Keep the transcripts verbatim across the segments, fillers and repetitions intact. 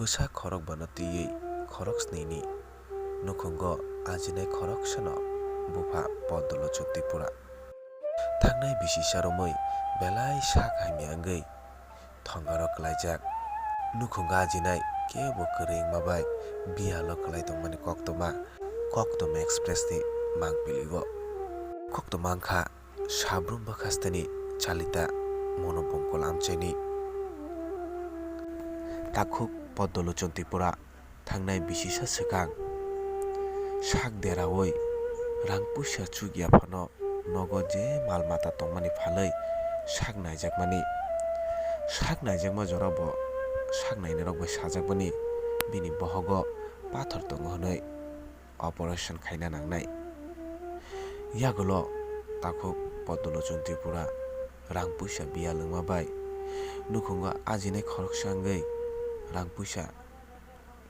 Bwsa khorokbano twiwi khoroksnini nukhungo ajinai khoroksano bupha Podolochun Tripura. Thangnai bisi saromwi belai sak hamya wngwi thongaro kwlaijak. Nukhungo ajinai kebo kwrwi wngma bai biyalo kwlai tongmani koktwma Koktwma Express ni mangpili o. Koktwma wngkha Sabrum bwkhasteni chalita monobongkol amchaini. Takhuk Podolochun Tripura thangnai bisisa swkang sak deraui rang puisa chukya phano nogo je mal mata tongmani phalwi sak naijakmani. Sak naijakma jora bo sak nainarok bai sajakmani bini bohogo pathor tongo hwnwi operation khaina nangnai. Yagulo takhuk Podolochun Tripura rang puisa biyal wngma bai nukhungo ajinai khoroksa wngwi rang puisa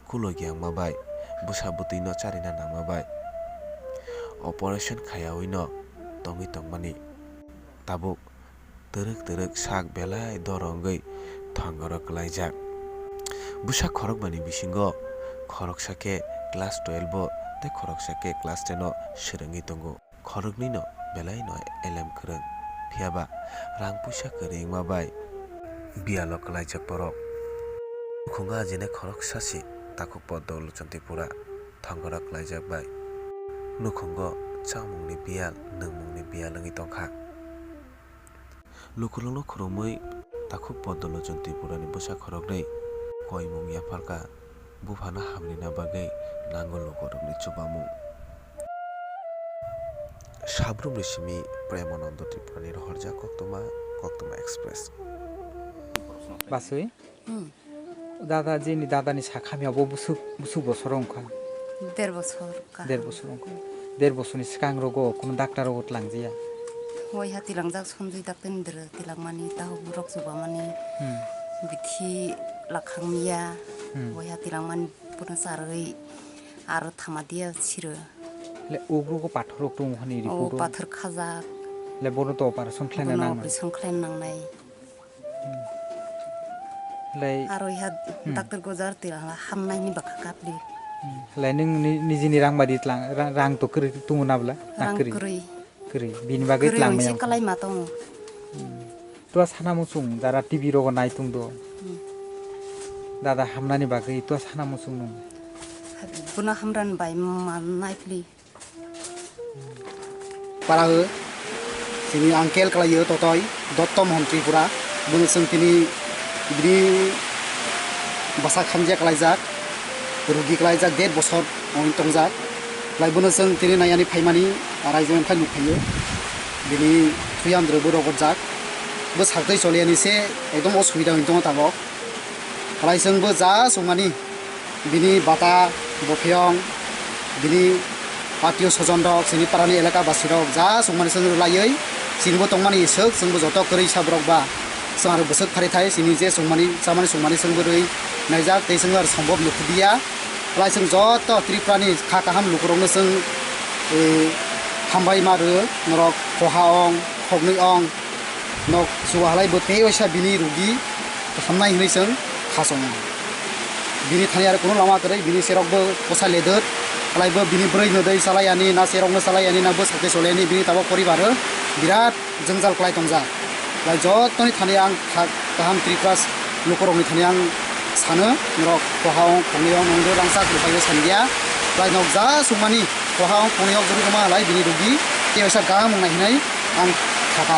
kulogya wngma bai bwsa bwtwino charina nangma bai operation khayawino tongwi tongmani tabuk twrwk twrwk sak belai doro wngwi thongoro kwlaijak. Bwsa khorokbani bisingo khoroksa khe class twelve o tei khoroksa khe class ten o swrwngwi tongo. Khoroknwino belaino elem kwrwng, phiyaba rang puisa kwrwi wngma bai biyalo kwlaijak borok. Nukhungo ajinai khoroksa se takhuk Podolochun Tripura thongoro kwlaijak bai nukhungo chamungni biyal, nwngmungni biyal wngwi tongkha. Lukurokno khurumwi takhuk Podolochun Tripurani bwsa khoroknwi koimung yapharkha buphano hamrina bagwi nango lukurokni chubamung. Sabrumni simi Premanando Tripurani rohorjak koktwma, Koktwma Express. Baswi? Hmm. Dada, jini dadani sakhamya bo busuk, busuk bosor wngkha. Der bosor ka. Der bosor wngkha. Der bosorni swkang rogo kuno daktar rogo tlangjaya. Hoi ha tilangjak Sanjoy daktar ni dwrwi tilangmani tahu borok chubamani. Hmm. Bithi lakhang miya. Hmm. Hoi ha tilangmani bono charwi aro thama diya siro. Le ugro ko pathor rok tongo hani report o. O pathor khajak. Le bono to operation khlaina nangnai. Bono operation khlaina nangnai. Lai. Aro iha Hmm. Doctor Gojar tila hamnai ni bwkha kapli. Hmm. Lai nung ni, nijini rang badi tlang, ra-, rang to kwrwi tungo na bwla? Na Rang kwrwi? Kwrwi. Kwrwi. Bini bagwi Kwrwi tlang maya se wngkha. Kalai ma tongo. Hmm. Tua sana muchung dara T V rogo nai tung do. Hmm. Dada hamnani bagwi tua sana muchung nung. Bono hamran bai ma nai pli. Para o, chini uncle kalai o totoi, Dotto Mohon Tripura, bono chwng tini bini bwsa khamjak kalaijak, rugi kalaijak, der bosor wng tongjak. Lai bono chwng tini naiani phaimani, raijoni phai nukphaio, bini thuyandro bo rogorjak, bo saktwi choliyani se ekdom osubida wng tongo tabok. Halai chwngbo ja chwngmani bini bata, bophiyong, bini atio sojon rok, chini parani elaka basi rok ja chwngmani chwng rwlaiwi chwngbo tongmani swk chwngbo joto kwrwi sa borok ba chwng aro bwswk phari thai chini je chwngmani chamani chwngmani chwngbo rwi naijak tei chwngno aro sombhob nukhudiya. Halai chwng joto Tripurani kha kaham lukurokno chwng, eh, hambai ma rw norok koha ong, khoknwi ong. Nok chuba halai bo tei waisa bini rugi hamnai hinwi chwng khasongo. Bini thani aro kunu lama kwrwi, bini cherok bo bwsa ledwt, halai bo bini bwrwi no dei chalaiyani, na cherok no chalaiyani, na bwswk tei cholaiyani, bini tabok poribar o birat jwngjal kwlai tongjak. Lai jottoni thani ang kha-, kaham Tripura lukurokni thani ang sano, norok koha ong, khongni ong, nongdo rangchak rwphaiyo sandiya. Lai nok ja sumani koha ong, khongni ong, jori rwma halai bini rugi tei waisa gaham wngnai hinwi ang kha kha.